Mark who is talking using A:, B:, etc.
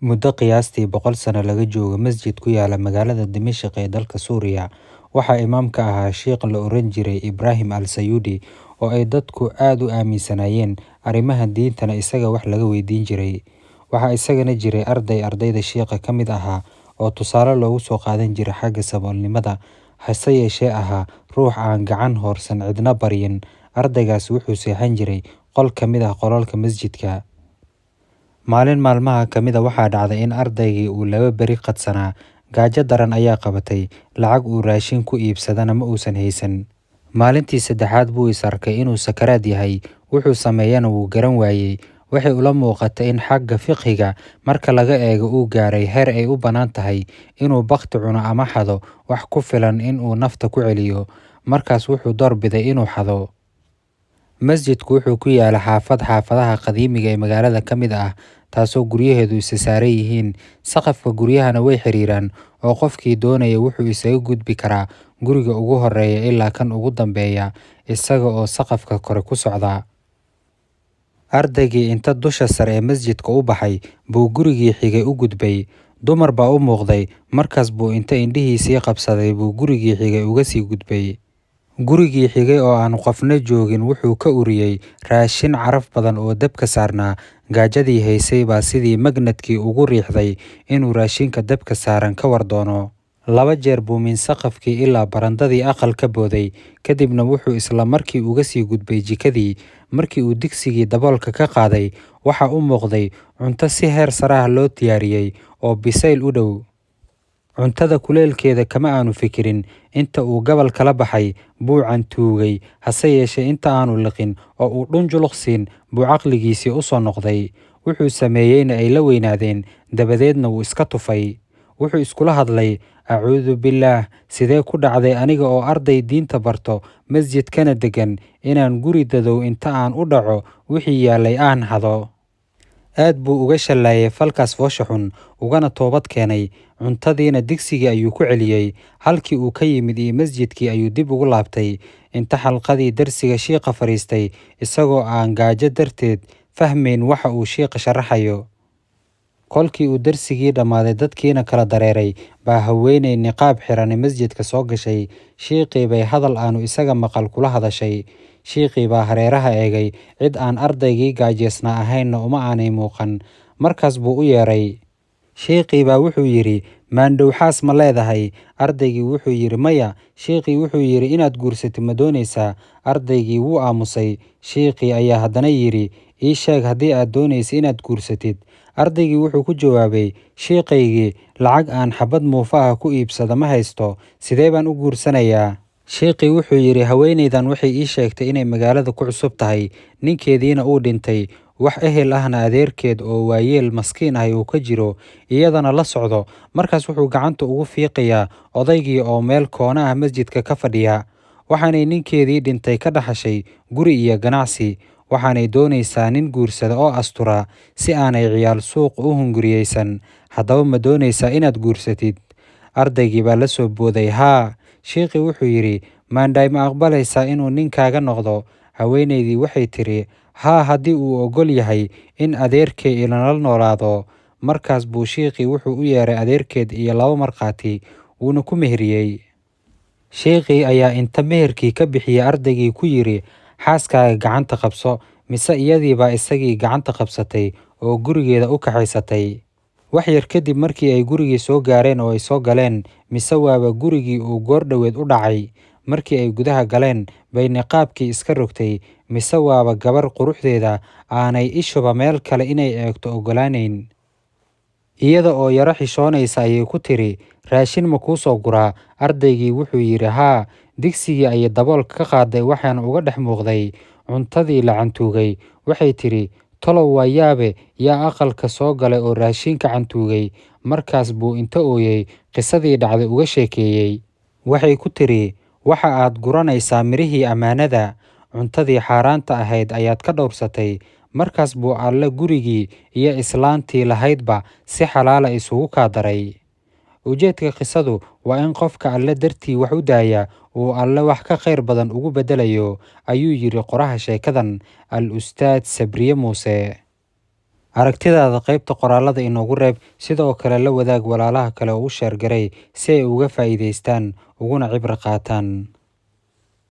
A: Muddo qiyaastii 100 sano laga joogo masjid ku yaalla magaalada Dimishiq ee dalka Suuriya, waxaa imaam ka ahaa shiikh la oran jiray Ibraahim al-Sayuudi oo ay dadku aad u aaminsanaayeen, arrimaha diintana isaga wax laga weydiin jiray. Waxaa isagana jiray arday ardayda shiikha ka mid ahaa oo tusaale loogu soo qaadan jiray xagga saboolnimada, hase yeeshee ahaa ruux aan gacan hoorsan cidna baryin. Ardaygaasi wuxuu seexan jiray qol ka mid ah qolalka masjidka. Maalin maalmaha ka mid ah waxaa dhacday in ardaygii uu 2 beri qadsanaa. Gaajo daran ayaa qabatay, lacag uu raashin ku iibsadana ma uusan haysan. Maalintii saddexaad buu is arkay inuu sakaraad yahay, wuxuu sameeyana wuu garan waayay. Waxay ula muuqatay in xagga fiqhiga marka laga eego uu gaaray heer ay u bannaan tahay inuu bakhti cuno ama xado wax ku filan in uu nafta ku celiyo. Markaas wuxuu doorbiday inuu xado. Masjidku wuxuu ku yaalla xaafad xaafadaha qadiimiga ee magaalada ka mid ah, taasoo guryaheedu isa saaran yihiin. Saqafka guryahana way xiriiraan, oo qofkii doonaya wuxuu isaga gudbi karaa guriga ugu horreeya ilaa kan ugu dambeeya isaga oo saqafka kore ku socda. Ardaygii inta dusha sare ee masjidka u baxay buu gurigii xigay u gudbay. Dumar baa u muuqday, markaas buu inta indhihiisii qabsaday buu gurigii xigay uga sii gudbay. Gurigii xigay oo aan qofna joogin wuxuu ka uriyay raashin caraf badan oo dabka saarnaa. Gaajadii haysay baa sidii magnadkii ugu riixday inuu raashinka dabka saaran ka war doono. 2 jeer buu min saqafkii ilaa barandadii aqal ka booday, kadibna wuxuu isla markii uga sii gudbay jikadii. Markii uu digsigii daboolka ka qaaday, waxaa u muuqday cunto si heer sare ah loo diyaariyay oo bisayl u dhow. Cuntada kuleylkeeda kama aanu fikirin, inta uu gabal kala baxay buu cantuugay, hase yeeshee inta aanu liqin oo uu dhun juluq siin buu caqligiisii u soo noqday. Wuxuu sameeyeyna ay la weynaadeen, dabadeedna wuu iska tufay. Wuxuu iskula hadlay, "Acuudu billaah, sidee ku dhacday aniga oo arday diinta barto, masjidkana deggan, inaan guri dadow inta aan u dhaco wixii yaallay aan xado?" Aad buu uga shallaayay falkaas foosha xun, ugana toobad keenay. Cuntadiina digsigii ayuu ku celiyay. Halkii uu ka yimid iyo masjidkii ayuu dib ugu laabtay. Inta xalqadii darsiga shiikha fadhiistay, isagoo aan gaajo darteed fahmayn waxa uu shiikha sharaxayo. Kolkii uu darsigii dhammaaday dadkiina kala dareeray, baa haweeney niqaab xidhani masjidka soo gashay. Shiikhii bay hadal aanu isaga maqal kula hadashay. Shiikhii baa hareeraha eegay, cid aan ardaygii gaajaysnaa ahaynna uma aanay muuqan. Markaas buu u yeeray. Shiikhii baa wuxuu yidhi, "Maandhow xaas ma leedahay?" Ardaygii wuxuu yidhi, "Maya." Shiikhii wuxuu yidhi, "Inaad guursatid ma doonaysaa?" Ardaygii wuu aamusay. Shiikhii ayaa haddana yidhi, "Ii sheeg haddii aad doonayso inaad guursatid." Ardaygii wuxuu ku jawaabay, "Shiikhaygii, lacag aan xabbad muufo ah ku iibsado ma haysto, sidee baan u guursanayaa?" Shiikhii wuxuu yidhi, "Haweeneydan waxay ii sheegtay inay magaalada ku cusub tahay, ninkeediina uu dhintay, wax ehel ahna adeerkeed oo waayeel maskiin ahi uu ka jiro, iyadana la socdo." Markaas wuxuu gacanta ugu fiiqayaa odaygii oo meel koona ah masjidka ka fadhiya. Waxaanay ninkeedii dhintay ka dhaxashay guri iyo ganacsi, waxaanay doonaysaa nin guursada oo astura si aanay ciyaal suuq u hunguriyeysan. Haddaba ma doonaysaa inaad guursatid? Ardaygii baa la soo booday, "Haa." Shiikhii wuxuu yidhi, "Maandhaay ma aqbalaysaa inuu ninkaaga noqdo?" Haweeneydii waxay tidhi, "Haa, haddii uu oggol yahay in adeerkay inala noolaado." Markaas buu shiikhii wuxuu u yeeray adeerkeed iyo laba markhaati, wuuna ku meheriyey. Shiikhii ayaa inta meherkii ka bixiyey ardaygii ku yidhi, "Xaaskaaga gacanta qabso." Mise iyadii baa isagii gacanta qabsatay oo gurigeeda u kaxaysatay. Wax yar kadib markii ay gurigii soo gaareen oo ay soo galeen, mise waaba gurigii uu goor dhoweed u dhacay. Markii ay gudaha galeen bay niqaabkii iska rogtay, mise waaba gabar quruxdeeda aanay ishuba meel kale inay eegto oggolaanayn. Iyada oo yaro xishoonaysa ayay ku tidhi, "Raashin ma kuu soo guraa?" Ardaygii wuxuu yidhi, "Haa." Digsigii ayay daboolka ka qaaday, waxaana uga dhex muuqday cuntadii la cantuugay. Waxay tidhi, "Tolow waa yaabe, yaa aqalka soo galay oo raashinka cantuugay?" Markaas buu inta ooyay qisadii dhacday uga sheekeeyey. Waxay ku tidhi, "Waxa aad guranaysaa mirihii ammaanada, cuntadii xaaraanta ahayd ayaad ka dhowrsatay." Markaas buu Alle gurigii iyo islaantii lahaydba si xalaala isugu kaa daray. Ujeedka qisadu waa in qofka Alle dartii wax u daaya uu Alle wax ka khayr badan ugu beddelayo, ayuu yidhi qoraha sheekadan, Al-Ustaad Sabriye Muuse. Aragtidaada qaybta qoraalada inoogu reeb, sidoo kale la wadaag walaalaha kale oo u share garee si ay uga faa'iidaystaan uguna cibro qaataan.